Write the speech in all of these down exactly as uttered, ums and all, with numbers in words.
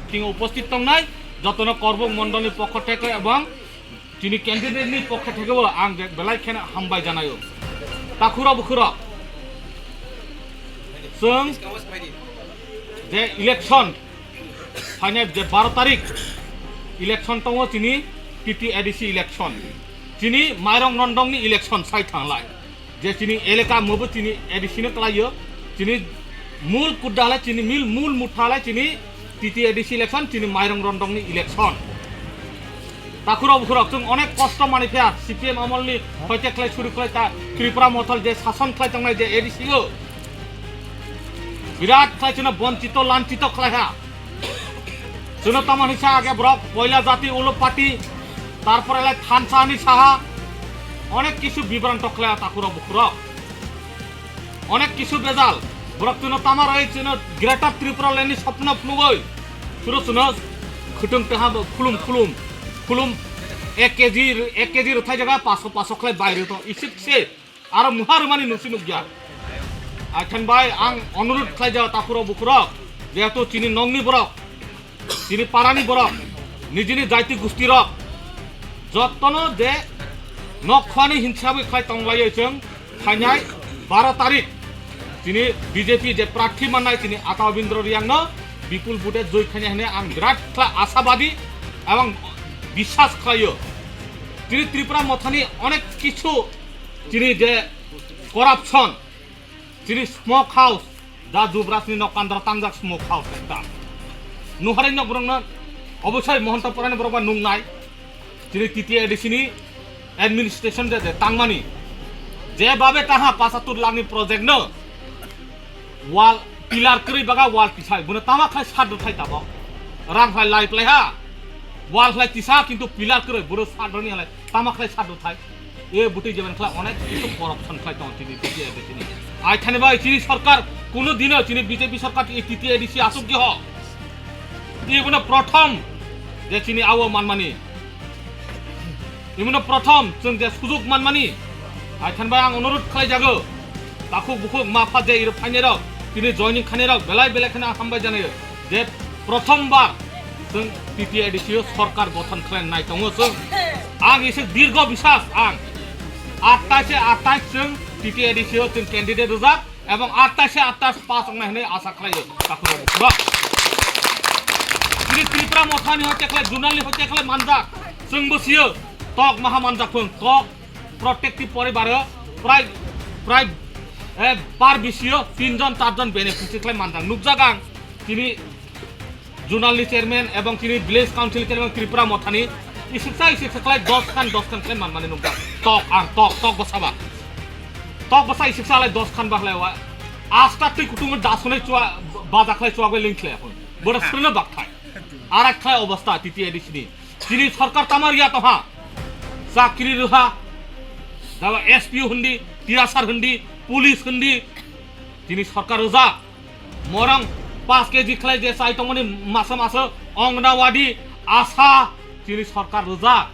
Tini upasthit tongnai jotono Korbuk mondolni pokho theke ebong chini candidate ni pokho thekebo ang je belai kheno hambai janaio. Takhurok bukhurok, chwng je election phainai je baro tarik election tongo chini T T A D C election. Chini Mairong Rondong ni election sai thanglai. Je chini elaka mobo chini A D C no khlaio. Chini mul kudda halai chini mil mul mutha halai chini T T A D C election chini Mairong Rondong ni election. Takhurok bukhurok chwng onek kosto mani phiya C P M amol ni hoite khlai suru khlai ta Tripura mothol je sason khlai tongnai je A D C o birat khlai chwngno bonchito lanchito khlai ha. Chwngno tamo hinsa age borok poila jati ulo party, tarpore lai thansa hinwi saha, onek kisu bibranto khlai takhurok bukhurok. Onek kisu bejal, borok chwngno tamo roi chwngno Greater Tripura Land ni sopno phunugoi. Suro chwngno khwtwng teha bo khulum khulum, khulum ek K G, ek K G rwthai jaga paso paso khlai bai rwto isik se. Aro muha rwmani nungsi nukya. Aithan bai ang onurut khlaijak takhurok bukhurok, jehetu chini nokni borok, chini parani borok, nijini jaiti gusti rok, jotono je nok khwani hinsabai khlai tonglaiyo chwng phainai baro tarik chini B J P je prarthi mannai chini Ata Obindro Riyangno bipul vote joi khainai hwnwi ang birat khlai asabadi ebong biswas khlaio. Chini Tripura mothani onek kisu chini je corruption, chini smoke house, da Jubrajni nok kandra tangjak smoke house ekta. Nuhari nok borokno obosai Mohanta Porani borok ba nungnai. Chini T T A D C ni administration de de tangmani. Je babe taha pasatur lakni project no wall pillar kwrwi baga wall tisai. Bono tama khlai sat rwthai tabok. Rang khlai lai plai ha. Wall khlai tisa kintu pillar kwrwi bono sat rwni halai tama khlai sat rwthai. E bwtwi jebani khlai onek kisu corruption khlai tongo chini T T A D C ni. Aithani bai chini sarkar kunu dino chini B J P sarkar T T A D C asuk je ho. Ibono prothom je chini awo manmani. Ibono prothom chwng je sujug manmani. Aithani bai ang onurut khlai jago. Takhuk bukhuk ma pha je iro phainai rok, tini joining khanai rok belai belai kheno hambai janayo. Je prothom bar chwng T T A D C o sarkar gothon khlai nai tongo chwng. Ang ise dirgo biswas ang. Atai se atai chwng T T A D C o chwng candidate rwjak ebong atai se atai pass wngnai hwnwi asa khlaio takhurok bukhurok. Chini Tripura mothani hoite khlai, Junal ni hoite khlai manjak chwng bwsio tok maha manjak phung tok protective poribar o prai prai eh, par bisio tinjon charjon beneficiary khlai manjak nukjak ang. Chini Zonal ni chairman ebong chini village council chairman Tripura mothani isiksa isiksa khlai dos khan dos khan khlai manmani nukjak. Tok ang tok tok bwsaba. Tok bwsa isiksa khlai dos khan ba khlai wa. Asta twi kutung da sunai chua baja khlai chua bai ling khlai aphun. Boda srwno bak thai. Arak khlai obostha T T A D C ni. Chini sarkar tama riya tongha. Chakri rwha. Daba S P O hindi, T S R hindi, police hindi. Chini sarkar rwjak. Morang paanch K G khlai je chai tongmani masa masa Anganwadi, ASHA, chini sarkar rwjak.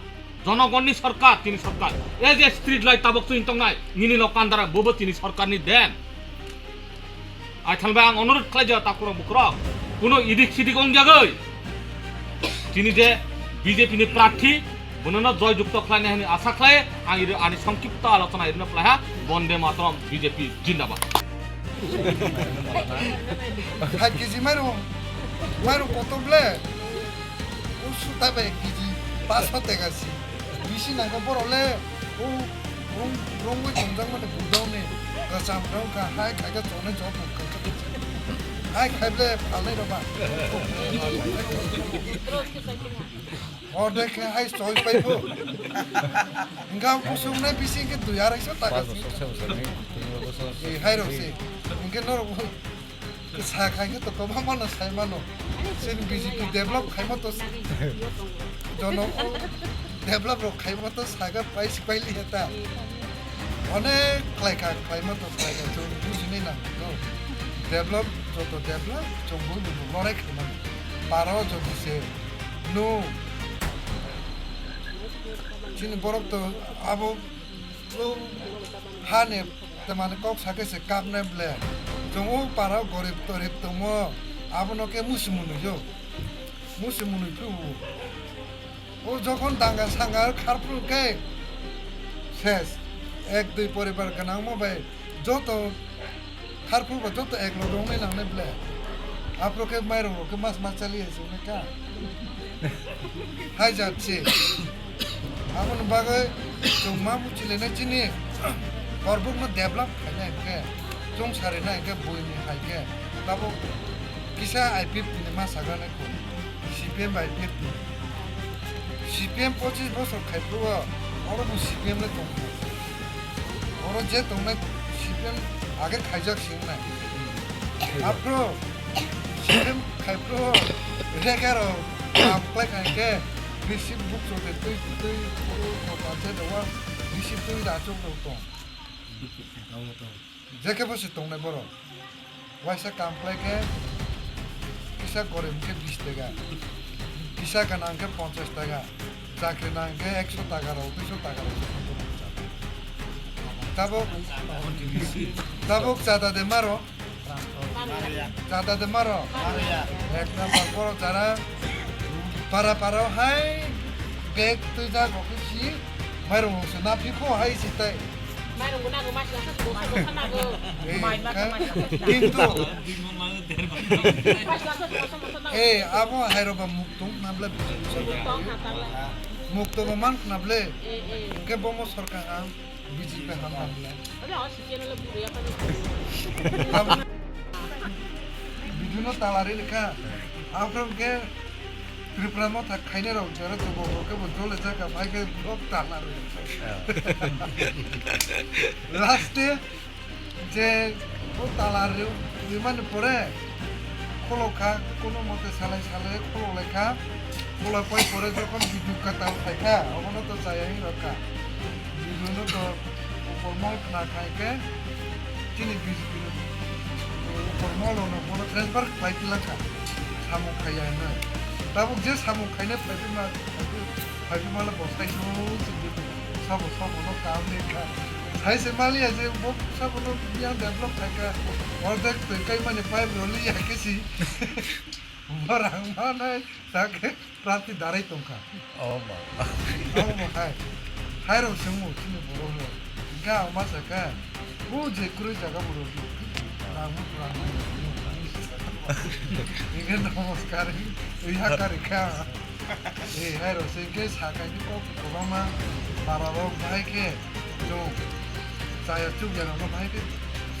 Jonogonni sarkar, chini sarkar. E je street light tabok chwng tongnai, nini nok kandara, bobo chini sarkarni den. Aithal bai ang onurut khlai jao takhurok bukhurok. Kuno idik sidik ong jagoi. Chini je B J P ni prarthi, bonono joy jukto khlainai hwnwi asa khlai, ang iro ani songkipto alochona irino khlaiha, Bonde Mataram, B J P jindabad. Hai K G mairum, mairum koto ble? O suta bai K G, paso teka si. Bisi nangka borok le, o rong, rongwi tongjak mani budok ni, kwcham rong kha, hai khaika chonai joto khaika. Hai khai ble phalnai rok ba. Ordek khe hai choi pai pho. Hingka kusung nai bisi hingke dui arai so taka si. Paanch bosor, chhai bosor ni, tin bosor. Hai rok si. Hingke norok sa khai khe to kwbangma no sai mano. Chini B J P develop khai ma to jono develop rok khai ma to saga pai si pai li ta. Onek khlai kha, khlai ma to khlai kha, chwng bujinai nang no. Develop, joto develop, chwng bo bo lorai khai mano. Paro jodi se no. Chini borok to abo o hani tamani kok sakhe se kapnai ble. Chwng o para gorib torib tongo, abono khe musi mwnwi o. Musi munui phuru. O jokhon danga sanga kharphuru khe ses. Ek dui poribar gwnangma bai joto kharphuru ba joto ek loge wngnai nangnai ble. Aphuru khe mairung rok khe mas mas chali hai se wngnai kha. Hai jat se. Aboni bagwi chwng ma muchilene chini korbukno develop khaina hinkhe, chwng sarina hinkhe buini hai khe tabuk kisa I P F ni ma sagra nai kho, C P M bai I P F ni. C P M pochis bosor khai phuru o, oro bo C P M le tong kho. Oro je tongnai C P M age khaijak se wngnai. Aphuru C P M khai phuru o, rega rok. Kam khlai kha hinkhe bisi bukchuk de twi twi twi ko panchayat o bisi twi rachuk rok tong. Amo tong. Je khe bo se tongnai borok. Waisa kam khlai khe kisa gorem khe bish taka. Kisa gwnang khe ponchash taka. Chakri nang khe ekso taka rok, duiso taka rok. Tabuk, tabuk chada de maro. Chada de maro. Ek number borok jara para para hai bag twi jak rok si mairung se na phi kho hai si tai. Mairung nago, masla sa bosa bosa nago. Eh, Mai masa kan? Masa. Kintu Masla sa bosa bosa nago. Eh, abo hai rok ba muk tung na bla. Tong ha tang la. Muk to ba mang na ble. Eh, eh. Ke bomo sorkar ang. B J P hamna bwle. Ore, aw, sikhe nole buru ya kani. Video no talari lekha. Aphrom khe Tripura Motha khaina rok jora to bo ke bo jole jaka bai khe vlog talari. Last e je o talari rimani pore kholo kha, kono mote salai salai kholo lai kha. Kholo pai pore jokhon video katal khai kha, obono to chaya hi rok kha. Video no to upor mol khna khai khe chini B J P ni upor mol rok no bono transfer khlai tila kha. Samung khaiya hinwi. Tabuk je samung khaina phai phima, phai phima le bo sai sung sung sabo sabo no kam ni kha. Sai se maliya je bo sabo no yang develop khai kha. Ordek twi kai mani pipe roli ya khe si. Borang manai tak. Prapti darai tongkha. Oh, ma. Oh, ma, hai. Hai rok swngo, chini borok rok. Ga, ma, saka. O je kwrwi jaga borok rok. Rang, rang, rang. Inge namaskar. Iya, kari kha. Eh, hai rok sengke sakai ni kok kwbangma para rok bahai khe chwng chaya chukya rok no bahai khe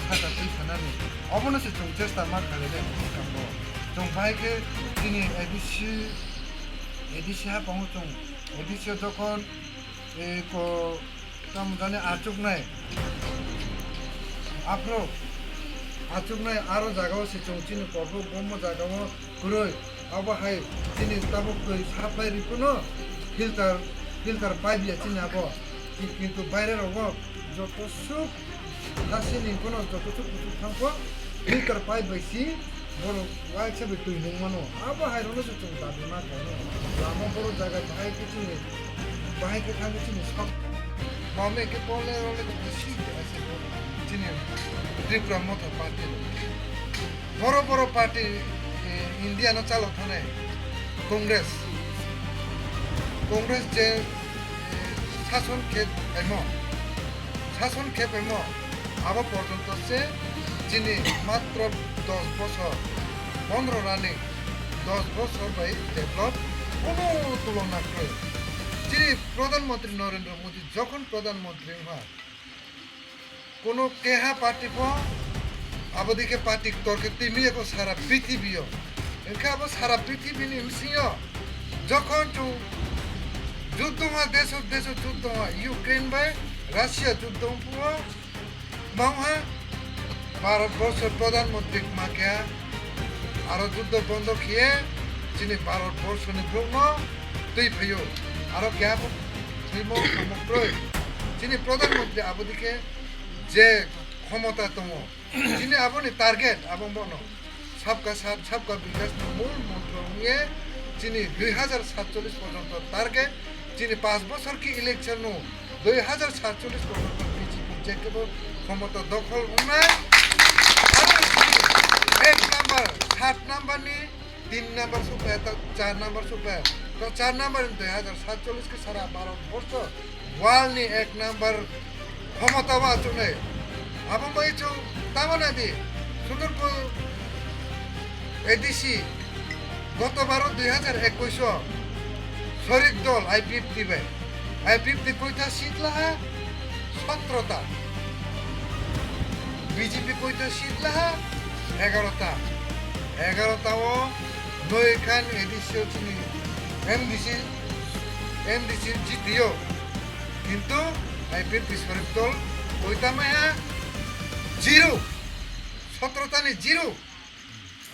saka twi sanani. Obono se chwng chesta ma khaide, kambo. Chwng bahai khe chini A D C A D C hapango chwng, A D C o jokhon, eh, ko, tamo jani achuknai. Aphro achuknai aro jagao se chwng chini porbo bomo jagao kwrwi. Abo hai chini tabuk twi supply riphuno filter, filter pipe ya chini abo. Ki-, kintu baire rogo joto suk hasini kono joto suk kuchuk thangkho filter pipe bai si borok waisa bai twi nung mano. Abo hai rono se chwng dabi ma khaino. Lama borok jaga bahai khe chini, bahai khe thangkhe chini sok. Mame khe pole role khe si ase bo chini Tripura Motha Party. Boro boro party, eh, India no chalo thane Congress. Congress je, eh, sason khe phaimo, sason khe phaimo, abo porjonto se chini matro dos bosor, pondro running, dos bosor bai develop kono tulona kwrwi. Chini Pradhan Mantri Narendra Modi jokhon Pradhan Mantri wngkha, kono keha party pho abo dike party ktor khe twi miyako sara prithibi o. Hwnkhe abo sara prithibi ni bisingo jokhon chwng juddo wngkha, deso deso juddo wngkha, Ukraine bai Russia juddo wngphuo, ma wngkha Bharat borso Pradhan Mantri ma khe aro juddo bondo khiye chini Bharat borso ni borok no twi phaio, aro keha bo thwimo samung kwrwi. Chini Pradhan Mantri abo dike je khomota tongo, chini aboni target abo bono sabka sat, sabka bikas ni mul montro wngye chini dui hazar satchollish porjonto target. Chini panch bosor ki election no dui hazar satchollish porjonto B J P je kebo khomota dokhol wngnai. Aro chini ek number, sat number ni Tin number super, to char number super. To char number ni dui hazar satchollis ke sara Bharat borsho world ni ek number khomota o achuknai. Abo bai chwng tamo nadi Sundorpur A D C goto baro dui hazar ekwis o sorik dol I P F T bai. I P F T koita seat laha? Sotro ta. B J P koita seat laha? Egarota. Egarota o noi khan A D C o chini M D C, M D C jitio. Kintu I P F T sorik dol koita maiha? Zero. Sotro tani zero.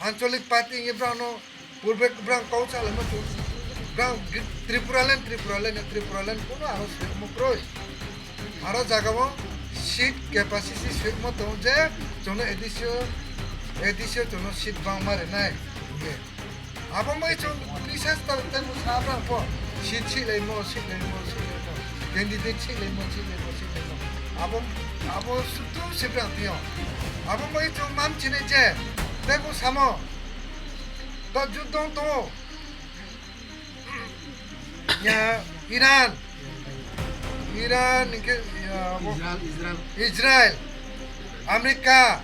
Anchalik party wngwi brano purbe brang kok salaima chwng. Brang Tripura land, Tripura land, Tripura land kono aro swrwngmo kwrwi. Aro jagao seat capacity swrwngmo tongo je chwngno A D C o, A D C o chwngno seat bangma rwnai hwnwi. Abo mai chwng bisas ta tei bwsa brang po seat silaimo, silaimo, silaimo. Candidate silaimo, silaimo, silaimo. Abo, abo sutu sibrang tio. Abo mai chwng mam chini je tei bo samo. To juddo tongo. Ya, Iran. Iran hingke, ya, bo Israel, Israel. Israel. America.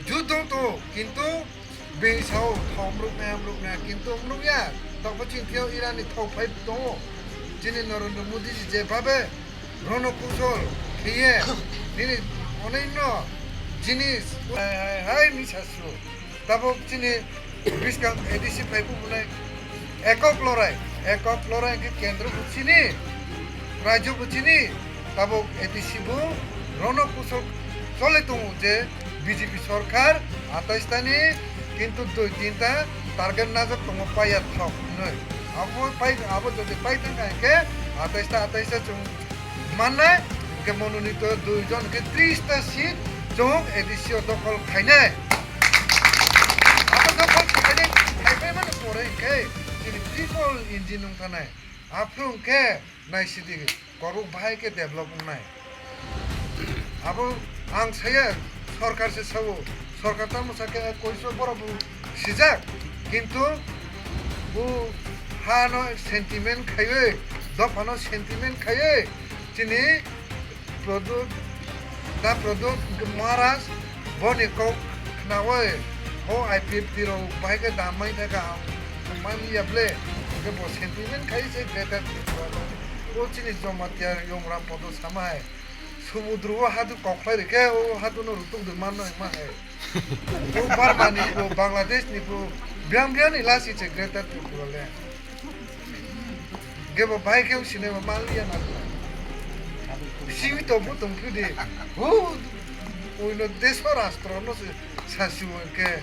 Juddo tongo. Kintu bini sao thom rukna, rukna. Kintu rukya. Tokbo chini thio Iran ni thok phai tongo. Chini Narendra Modi ji je babe rono kusol khiye. Nini onaino jinis. Hai, hai, hai, ni sasu. Tabuk chini bwskang A D C phai bubunai ekok lorai, ekok lorai hwnkhe kendro bo chini, rajyo bo chini, tabuk A D C bo rono kusol choli tongo je B J P sorkar atais tani kintu dui tinta target najak tongo paiya thok hinwi. Abo pai, abo jodi pai thangkha hwnkhe atais ta, atais ta chwng mannai, hwnkhe Mononito dui jon hwnkhe tris ta seat chwng A D C o dokhol khainai. Abo dokhol khainai, khaipai mani pore hwnkhe chini triple engine wng thanai. Aphuru hwnkhe naisidi korok bahai khe develop wngnai. Abo ang saya sorkar se sao, sorkar tamo sakhe koiso borok bo sijak, kintu bo hano sentiment khaiwi, dophano sentiment khaiwi, chini Pradyot, da Pradyot Maharaj boni kok khnawi, o I P F T rok bahai khe damai thaka ang mani ya ble, hwnkhe bo sentiment khai se Greater Tripura rok. O chini Jamatia Yomram Podo samai, Sumudru o hadu koklai rikhe, o hadu no rutuk de manno ma hai. O Burma ni bo, Bangladesh ni bo, biang biang ni lasi che Greater Tripura le. Gebo bai khe sinema maliya na. Siwi to bo tong phidi. Hu, uino deso rastro no se sasiwo ke.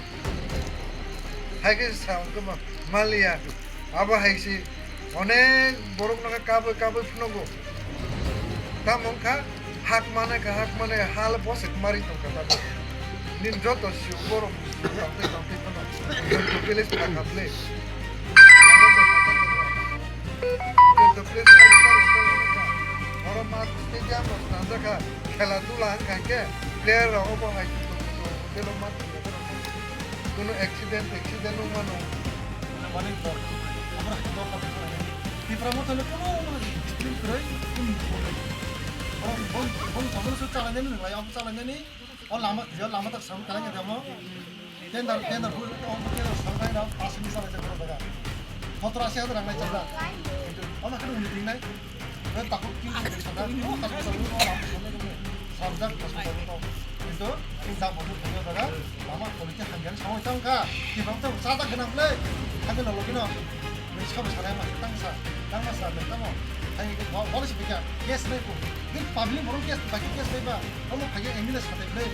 Hai khe sa ke ma maliya. Abo hai si onek borok no kaboi kaboi phunukgo. Tamo wngkha hak mane kha, hak mane hal bosek mari tongkha tamo. Nin joto siyo borok tongtwi tongtwi phano. Joto village phaka ble. Joto village phaka ble. Oro ma stadium rok tanjakha, khela dula wngkha khe player rok obo hai joto joto hotel o ma tongkha. Kuno accident, accident wng mano. Mane dor, amra dor kata kata. Tipra Motha le kuno discipline kwrwi, kuno kwrwi. Bong, bong, bong, bong, so chalai nani, nang lai, abo chalai nani. O lama, je lama tak sam kalai nani amo. Tender, tender, bu, o tender sam kalai na, pas ni chalai chalai daga. Sotor asi hajar rang lai chalai. Ama kadu meeting nai. Oi, takut ki, o kasih chalai, o kasih chalai, o lama chalai, chalai. Sarjak kasih chalai, o. Itu, ini dah bodoh, bodoh daga. Lama quality hamya ni samung tang kha. Kibang tang sa ta gwnang le. Hake lo logino. Ni sabo sarai ma tang sa. Tang ma sa le tamo. Hai ke bo bo si bikya. Yes le ko. Ni public borok yes baki yes le ba. Omo phage M L A sa te le.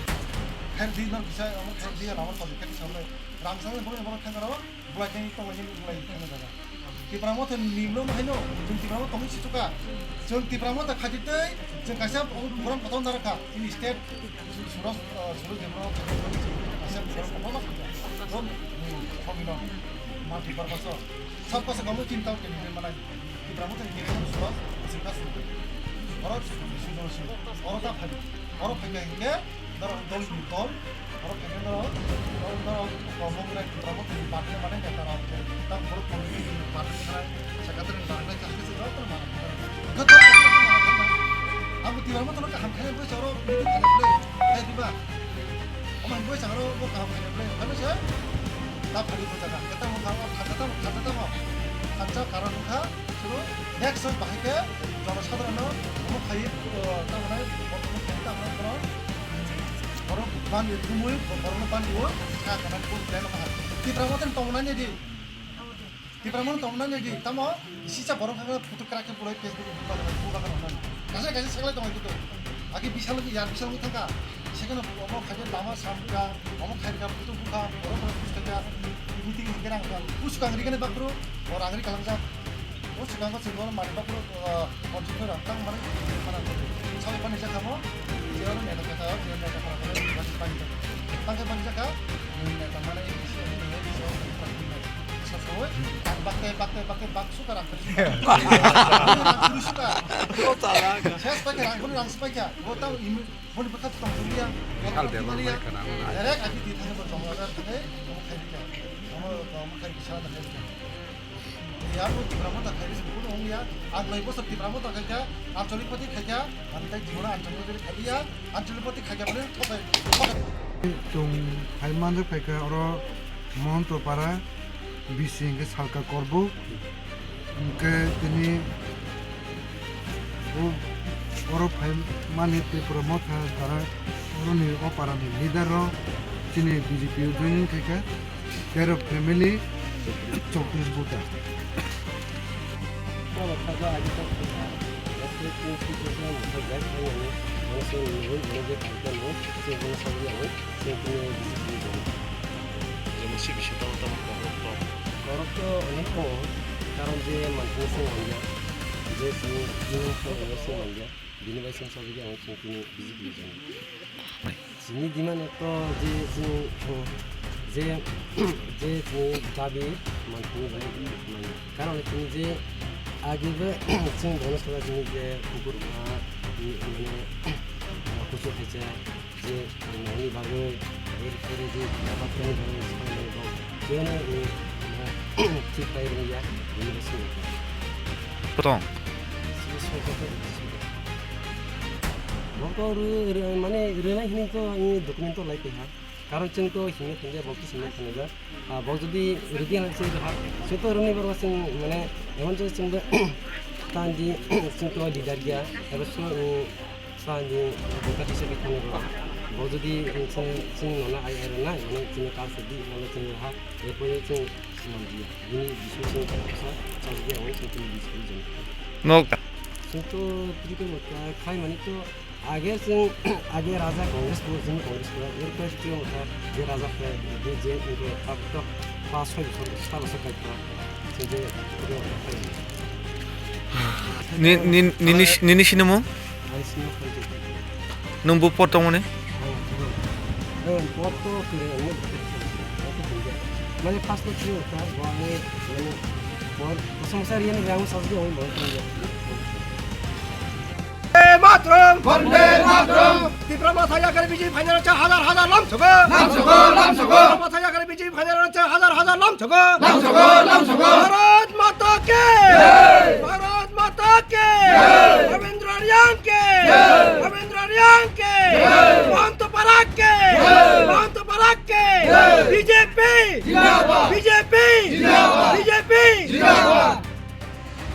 Khair di no bisa omo khair di lama ko ke sa le. Ram sa le bo bo khair ro. Bula khe tong khe bula khe na jaga. Tipra Motha ni nimlo ma haino. Jung Tipra Motha tong si tuka. Jung Tipra Motha khati tei jung kaisa program kotor dara kha. Ini state Suraj, uh, Suraj Debbarma, Assam Suraj Debbarma, Rom, Rom, Rom, Mati Parbaso. Sab kasa kamu cinta ke ni mana? Di Brahmo tadi ni Suraj, cinta Suraj. Orang Suraj, orang tak hari, orang pakai ke, Norok dol ni dol, norok khaikhe norok, norok, norok, Borok mwnai, Borok mwnai party mane neta rok, tang Borok community ni party mwnai, secretary ni barang nai kaham se norok tong mano. Joto ang bo Tiprasa no kaham khainai bwsarok meeting khainai bwle, hai diba? Omo bwsarok bo kaham khainai bwle, khainai se ta phari bwsaka, keta mo kha, kha, keta mo, kha, keta mo, khansa karon wngkha. Suru next week bahai khe jonosadharono omo khai, uh, tamani omo khai tamani borok, borok bani thumui, borokno bani o sa kana kung plan ma. Tipra moten tongna ne di. Tipra mon tongna ne di. Tamo sisa borok kha photo krak khe bulai Facebook ni buka kana buka kana. Kasa kasa seglai tong kitu. Agi bisal ya bisal ni thangka. Sekono omo khai lama samka, omo khai ka photo buka, borok borok buka. Meeting ni kena pusu kangri kene bakro, borok angri kalangjak. O swkang o chwng bono manwi bakro, ah, monthly no rang tang mani, mana ko. Sawi pani jakha mo, je oro neta kata, je neta kata, pani jakha. Tang khe pani jakha, neta mana ini si, ini si, sa sawi, tang bakte, bakte, bakte, bak suka rang kari. Rang suru suka. Ses pakai rang, rang sepakai. Bo tang imi, boni bakha tong suria. Kal de, boni bakha na. Direct agi di thang bo tong ada, eh, mo khai dia. Mo, mo khai bisa da khai dia. Yabo Tipra Motha khairi se kuno wngya. Ang nai bosor Tipra Motha khaikha, Anchalik Party khaikha, ang tai jibona Anchalik Party khaiya, Anchalik Party khaikha mane thokai. Chwng hai manjak phaikha oro Mohantopara, bisi hwnkhe Salka Korbuk, hwnkhe tini o-, oro phaimani Tipra Motha dara oroni o parani leader rok chini B J P o joining khaikha. Care of family, chowtrish bota. Jemon si bisi tamo tamo korok to. Korok to onek tongo, karon je manthani song manya, je sini song manya, bini bai song sabi ang song tini B J P ni jani. Chini demand ekto je chini, je, je chini dabi manthani bai manya. Karon chini je agi be chini bono sala chini je kukur ma, mane, kuchuk khaisa je nani bagwi, er pore je yabaktani bagwi, biyano, thik pai rwya, bini bwskango. Tong. Bo to rw-, rw-, mane rwnai hinwi to ani document to lai paiha. Karon chwng to himya thangya, bo to himya thangya. Ah, bo jodi rwdi hai se ha, chwng to rwnai borok chwng mane emon je chwng bo tandi chwng to leader ya. Ebo so, um, tandi bo kati se bithani bo. Bo jodi chwng, chwng nona ai ai rwnai, mane chwng kal se di, mane chwng ha, epore chwng swnam diya. Bini bisu chwng sa, sa diya, oi chwng bini bisu chwng. Nok. Chwng to triko mata khai mani to Age chwng, age raja Congress bo, chwng Congress bo, erpore chwng wngkha je raja khe, je, je wngkha, tabuk to pas soi bosor, sat bosor kaikha, chwng je, je wngkha. Ni, ni, nini, nini sinimung? Ani sinimung khe je. Nwng bo pot tongmani? Oh, oh. Eh, pot to kire, ani pot to kire. Mane first to chwng wngkha, bo ani, mane, bor, kosong sa riyan yang sa je, oi, bo to. Bande Mataram! Bande Mataram! Tipra Motha yakari B J P phainai rokhe hazar hazar lamsogo! Lamsogo, lamsogo! Tipra Motha yakari B J P phainai rokhe hazar hazar lamsogo! Lamsogo, lamsogo! Bharat